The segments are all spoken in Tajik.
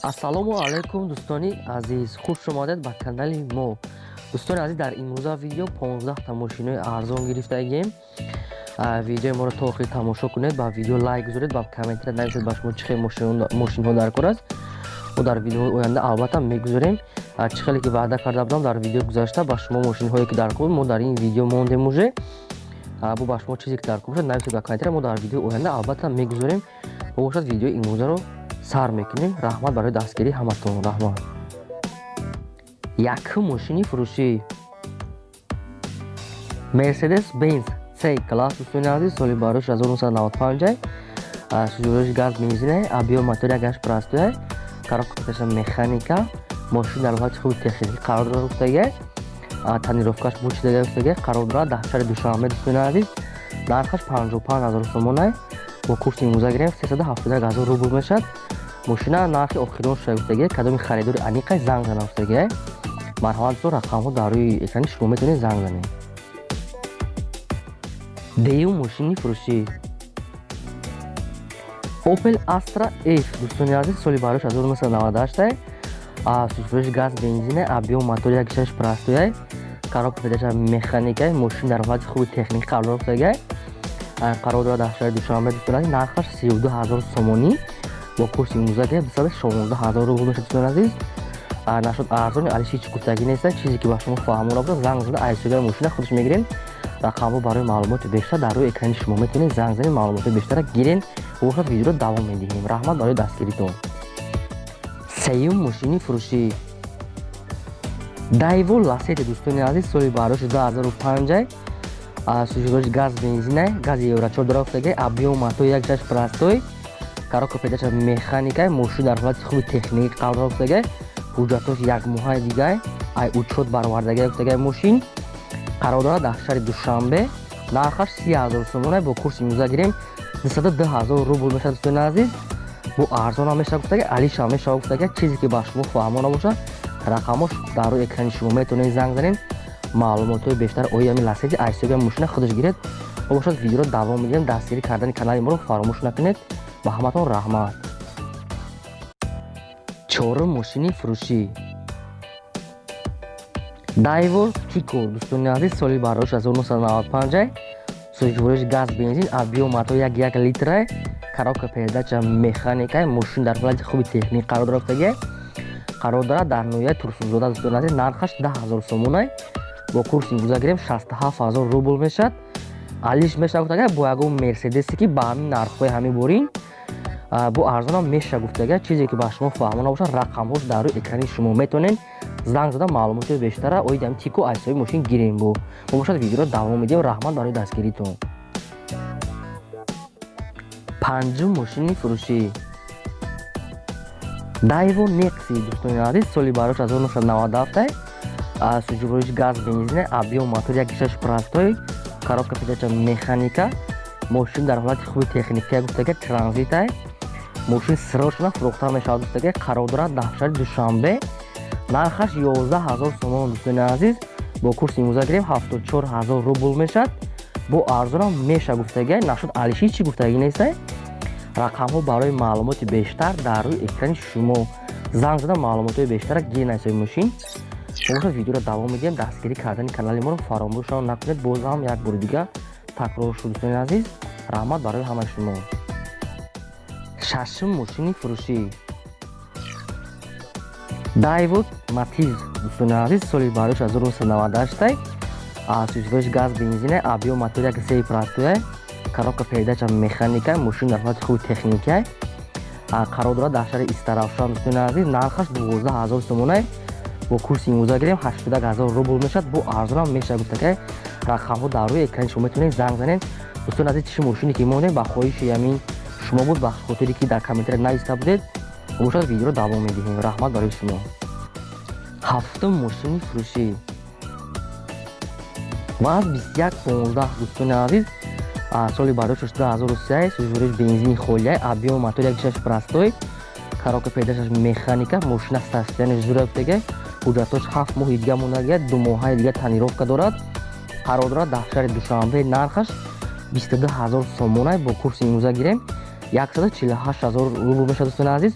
Ассалому алайкум, дӯстони азиз, хуш омадед ба канали мо. Дӯстони азиз, дар имрӯза видео 15 та мошинои арзон гирифтагем. Видеои моро то охир тамошо кунед, ба видео лайк гузоред, ба комментария нависед, ба шумо чӣ хел мошинҳо дар кор аст. Мо дар видеоҳои оянда албатта мегузорем. Чӣ хеле ки ваъда карда будам дар видеои гузашта, ба шумо мошинҳое ки дар кор, мо дар ин видео мондем уже. Бо ба шумо чизе ки дар кор бошад, нависед ба комментария, мо дар видеои оянда албатта мегузорем. Бо бошад, видеои имрӯзаро сар мекунем. Раҳмат барои дастгирии ҳаматон, раҳмат. Якум мошини фурӯшӣ: Мерседес Бенз C класс. Дӯстони азиз, соли барош 1995, сӯзишвориш газ, бензина, объём мотор 1,8, простой, коробка механика. Мошин дар ҳолати хуби техникӣ қарор дорад гуфтага, тонировкаш бучидага гуфтага. Қарор дорад дар шаҳри Душанбе. Дӯстони азиз, нархаш 55 000 сомонай. Бо курси имрӯза гирем, 371 000 рубл мешавад. Мошина нархи охирон шуда гуфтага, кадоми харидори аниқай, занг зана гуфтага. Марҳамат, дӯстон, рақамҳо дар рӯи экрани шумо, метавонед занг занед. Деюм мошини фурӯшӣ: Opel Astra F. Дӯстони азиз, соли барош 1998, сӯзишвориш газ, бензина, объём мотор 1,6, простой, коробка передача механика. Мошин дар ҳолати хуби техникӣ қарор гуфтага, қарор дорад дар шаҳри Душанбе. Дӯстони азиз, нархаш 32 000 сомонӣ. Бо курси имрӯза гирем, 216 000 рубл мешавад. Дӯстони азиз, нашуд арзони алиш ҳеҷ гуфтагӣ неста. Чизе ки ба шумо фаҳмона бошад, занг зада, айсогаи мошина худаш мегирем. Рақамҳо барои маълумоти бештар дар рӯи экрани шумо, метавонед занг занед, маълумоти бештара гирен. Бошад, видеоро давом медиҳем. Раҳмат барои дастгиритон. Сеюм мошини фурӯшӣ: Дайво Ласети. Дӯстони азиз, соли бардошти 2005, сӯзишвориш газ, бензина, гази евро 4 дора гуфтага, объём мотор 1,6, простой, коробка передача механика. Мошин дар ҳолати хуби техникӣ қарор гуфтага, ҳуҷҷатош як моҳаи дигар ай учёт баровардагӣ гуфтага. Мошин қарор дорад дар шаҳри Душанбе. Нархаш 30 000 сомона. Бо курси имрӯза гирем, 202 000 рубл мешавад. Дӯстони азиз, бо арзонам мешавад гуфтага, алишам мешавад гуфтага. Чизе ки ба шумо фаҳмона бошад, рақамош дар рӯи экрани шумо, метавонед занг занед, маълумотҳои бештар ои ҳамин Ласети айсоби мошина худаш гиред. Бошад, видеоро давом медиҳем. Дастгирӣ кардани канали моро фаромӯш накунед. Ба ҳаматон раҳмат. Чорум мошини фурӯшӣ: Дайво Тико. Дӯстони азиз, соли бардошт 1995, сӯзишвориш газ, бензин, объём мотор 1,1 литра, коробка передача механика. Мошин дар ҳолати хуби техникӣ қарор дорад, қарор дорад дар ноҳияи Турсунзода. Дӯстони азиз, нархаш 10 000 сомонай. Бо курси имрӯза гирем, 67 000 рубл мешавад. Алиш мешавад гуфтага, бо ягон Мерседесе ки ба ҳамин нархҳои ҳамин борин, бо арзонам мешавад гуфтага. Чизе ки ба шумо фаҳмона бошад, рақамҳош дар рӯи экрани шумо, метавонед занг зада, маълумоти бештара оиди ҳамин Тико айсои мошин гирем. Бо бошад, видеоро давом медиҳем. Раҳмат барои дастгиритон. Панҷум мошини фурӯшӣ: Дайво Некси. Дӯстони азиз, соли барош 1997, сӯзишвориш газ, бензина, объём мотор 1,6, простой, коробка передача механика. Мошин дар ҳолати хуби техникия гуфтага, транзитай. Мошин срочно фурӯхта мешавад гуфтага. Қарор дорад дар шаҳри Душанбе. Нархаш 11 000 сомон. Дӯстони азиз, бо курси имрӯза гирем, 74 000 рубл мешавад. Бо арзонам меша гуфтага, нашуд алиши чӣ гуфтагӣ нестай. Рақамҳо барои маълумоти бештар дар рӯи экрани шумо, занг зада, маълумотҳои бештара гирен айсои мошин. Бошад, видеоро давом медиҳем. Дастгирӣ кардани канали моро фаромӯш накунед. Боз ҳам як бори дигар такрор шуд. Дӯстони азиз, раҳмат барои ҳамаи шумо. Шашум мошини фурӯшӣ: Дайво Матиз. Дӯстони азиз, соли барош 1998, сӯзишвориш газ, бензина, объём мотор 1,3, простой, коробка передача механика. Мошин дар ҳолати хуби техникия, қарор дорад дар шаҳри Истаравшан. Дӯстони азиз, нархаш 12 000 сомонай. Бо курси имрӯза гирем, 81 000 рубл мешавад. Бо арзонам мешавад гуфтака. Рақамҳо дар рӯи экрани шумо, метавонед занг занед. Дӯстони азиз, чӣ мошине ки монем, ба хоҳиши ҳамин шумо буд, ба хотире ки дар комментария нависта будед. Бошад, видеоро давом медиҳем. Раҳмат барои шумо. Ҳафтум мошини фурӯшӣ: ВАЗ 2115. Дӯстони азиз, соли бардошт 2003, сӯзишвориш бензини холия, объём мотор 1,6, простой, коробка передачаш механика. Мошина состояние зура гуфтага, ҳуҷҷатош 7 моҳи дига мондага, 2 моҳаи дига тонировка дорад. Қарор дорад дар шаҳри Душанбе. Нархаш 22 000 сомона. Бо курси имрӯза гирем, 148 000 рубл мешавад. Дӯстони азиз,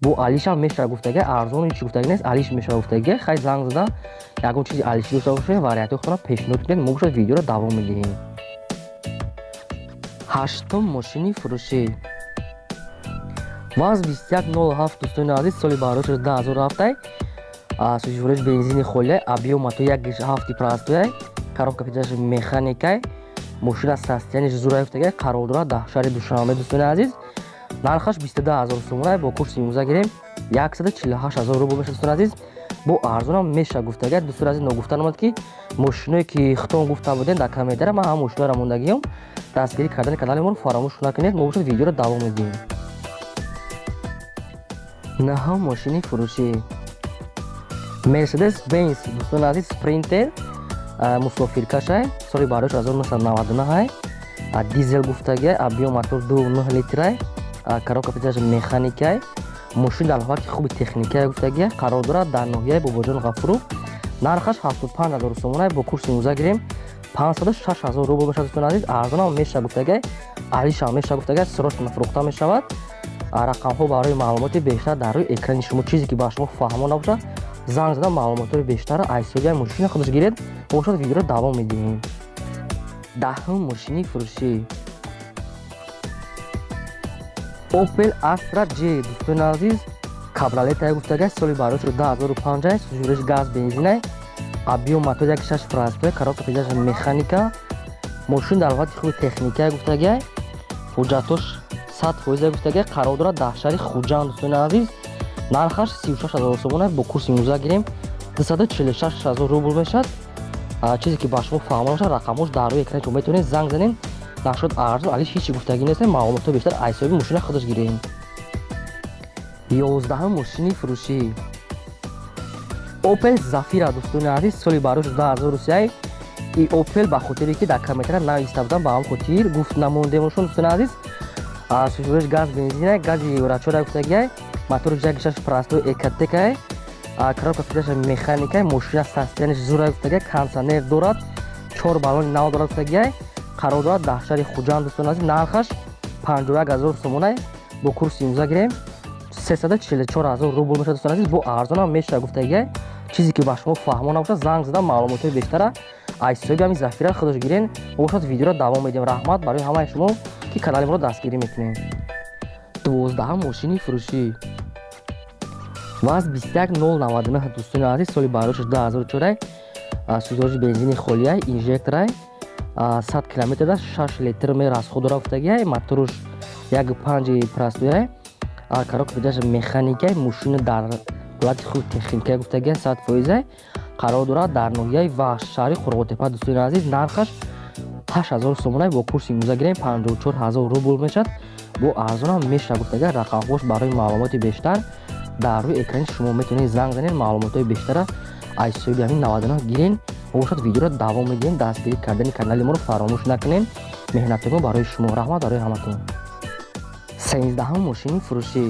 Бо алишам мешава гуфтага, арзон ҳеч гуфтага нест, алиш мешава гуфтага. Хай, занг зада ягон чизи алишӣ дошта бошед, вариантҳои худро пешниҳод кунед. Мо бошад, видеоро давом медиҳем. Ҳаштум мошини фурӯшӣ ВАЗ 2107, дӯстони азиз, соли бардошта 2007, сӯзишвориш бензини холия, объём мотор 1,7 простой, коробка передач механикай. Мошина состояние ш зура гуфтага, қарор дорад дар шаҳри Душанбе, дӯстони азиз. Нархаш 22 000 сомона, бо курси имрӯза гирем, 148 000 рубл мешавад, дӯстони азиз. Бо арзонам меша гуфтага. Дӯстони азиз, ногуфта намад, ки мошиное ки худтон гуфта будем дар комментария, ман ҳама мошиноро мондагиём. Дастгирӣ кардани канали моро фаромӯш накунед. Мо бошад, видеоро давом медиҳем. Наҳум мошини фурӯшӣ Мерседес Бенз, дӯстони азиз, Спринтер мусофиркашай, соли бардошт 1999, дизел гуфтагиай, объём мотор 2,9 литрай, коробка передач механикай. Мошин дар ҳолати хуби техникая гуфтагиай, қарор дорад дар ноҳияи Бобоҷон Ғафуров. Нархаш 75 000 сомонай, бо курси имрӯза гирем, 506 000 рубл мешавад, дӯстони азиз. Арзонам меша гуфтагиай, алишам меша гуфтагиай, срочно фурӯхта мешавад. Рақамҳо барои маълумоти бештар дар рӯи экрани шумо. Чизе ки ба шумо фаҳмо набошад, занг зада маълумотҳои бештарро аз ҳисоби мошина худаш гиред. Бошад, видеоро давом медиҳем. Даҳум мошини фурӯшӣ Opel Astra J, дӯстони азиз, кабриолетае гуфтагай, соли бардошт 2005, сӯзишвориш газ бензинай, объём мотор 1,6 простой, коробка передач механика. Мошин дар ҳолати хуби техникая гуфтагай, ҳуҷҷатош 100% гуфтагай, қарор дорад дар шаҳри Хуҷанд, дӯстони азиз. Нархаш 36 000 сомона, бо курси имрӯза гирем, 246 000 рубл мешавад. Чизе ки ба шумо фаҳмо бошад, рақамҳош дар рӯи экрани шумо, метавонед занг занед. Нашуд арзон, алиш ҳеч гуфтагӣ нест. Маълумотҳо бештар аз ҳисоби мошина худаш гирем. 11-ум мошини фурӯшӣ Opel Zafira, дӯстони азиз, соли бардошт 2003. И Opel ба хотире ки дар комментария нависта будам, ба ҳам хотир гуфт намондемошон, дӯстони азиз. Сӯзишвориш газ бензина, гази Евро 4 гуфтагиай, мотори 1,6 простой Ecotec, коробка передач механикай. Мошина состояние ш зура гуфтагиай, кондиционер дорад, чор баллони нав дорад гуфтагиай, қарор дорад дар шаҳри Хуҷанд, дӯстони азиз. Нархаш 51 000 сомонай, бо курси имрӯза гирем, 344 000 рубл мешавад, дӯстони азиз. Бо арзонам мешавад гуфтагиай. Чизе ки ба шумо фаҳмо набошад, занг зада маълумотҳои бештара аз ҳисоби ҳамин Зафира худаш гирен. Бошад, видеоро давом медиҳем. Раҳмат барои ҳамаи шумо, ки канали моро дастгирӣ мекунед. 12-ҳам мошини фурӯшӣ ВАЗ 21099, дӯстони азиз, соли бардошт 2004, сӯзишвориш бензини холияй, инжекторай, 100 километрда 6 литр мерасход дора гуфтагиай, моторуш 1,5 простой, коробка передач механикай. Мошина дар ҳолати хуби техникая гуфтагиай, 100%, қарор дорад дар ноҳияи Вахш, шаҳри Қурғонтепа, дӯстони азиз. Нархаш 8000 сомонай, бо курси имрӯза гирем, 54 000 рубл мешавад. Бо арзонам мешавад гуфтагиай. Рақамҳош барои маълумоти бештар дар рӯи экрани шумо, метавонед занг занед, маълумотҳои бештара аз ҳисоби ҳамин 99 гирен. Бошад, видеоро давом медиҳем. Дастгирӣ кардани канали моро фаромӯш накунем. Меҳнатҳои мо барои шумо. Раҳмат барои ҳаматон. 13-ҳум мошини фурӯшӣ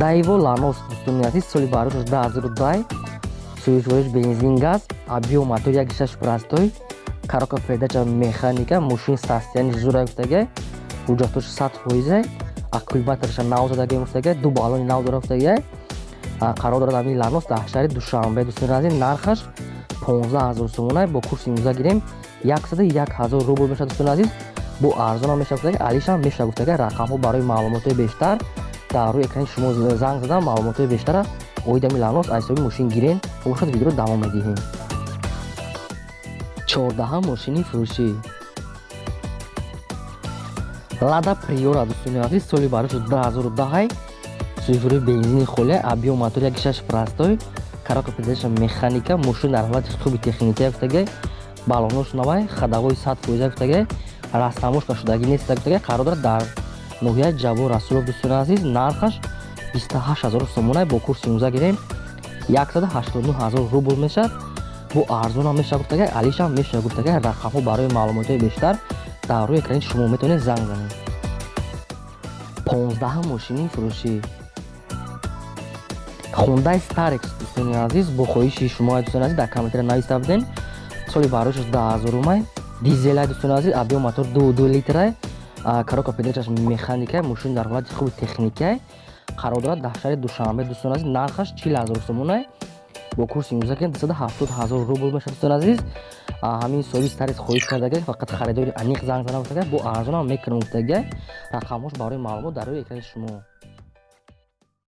Daewoo Lanos, дӯстони азиз, соли бардошт 2010, сӯзишвориш бензин газ, объём мотор 1,6 простой, коробка передача механика. Мошин состояние зура гуфтагиай, ҳуҷҷатош 100%, аккумуляторша нав задагиай гуфтагиай, ду баллони нав дора гуфтагиай, қарор дорад ҳамин Ланос дар шаҳри Душанбе, дӯстони азиз. Нархаш 15 000 сомонай, бо курси имрӯза гирем, 101 000 рубл мешавад, дӯстони азиз. Бо арзонам мешавад гуфтагиай, алишам мешавад гуфтагиай. Рақамҳо барои маълумотҳои бештар дар рӯи экрани шумо, занг зада маълумотҳои бештара оид ҳамин Ланос аз ҳисоби мошин гирен. Бошад, видеоро давом медиҳем. 14-ҳам мошини фурӯшӣ Лада Приора, дӯстони азиз, соли бардошт 2010, сӯзишвории бензини холия, объём мотор 1,6 простой, коробка передача механика. Мошин дар ҳолати хуби техникия гуфтагиай, баллонош навай, ходовой 100% гуфтагиай, растаможка шудагӣ нест гуфтагиай, қарор дорад дар ноҳияи Ҷаббор Расулов, дӯстони азиз. Нархаш 28 000 сомонай, бо курси имрӯза гирем, 189 000 рубл мешавад. Бо арзонам мешавад гуфтагиай, алишам мешавад гуфтагиай. Рақамҳо барои маълумотҳои бештар дар рӯи экрани шумо, метавонед занг занед. 15-ҳам мошини фурӯшӣ Хундай Starex, дӯстони азиз, бо хоҳиши шумо, дӯстони азиз, дар комментария нависта будем. Соли бардошташ 2000-умай, дизелай, дӯстони азиз, объём мотор 2,2 литрай, коробка передачаш механикай. Мошин дар ҳолати хуби техникай. Қарор дорад дар шаҳри Душанбе, дӯстон азиз. Нархаш 40 000 сомонай, бо курси имрӯза ки 270 000 рубл мешавад, дӯстон азиз. Ҳамин соҳиби Старец хоҳиш кардага, фақат харидори аниқ занг зана гуфтага, бо арзонам мекунам гуфтага. Рақамҳош барои маълумот дар рӯи экрани шумо.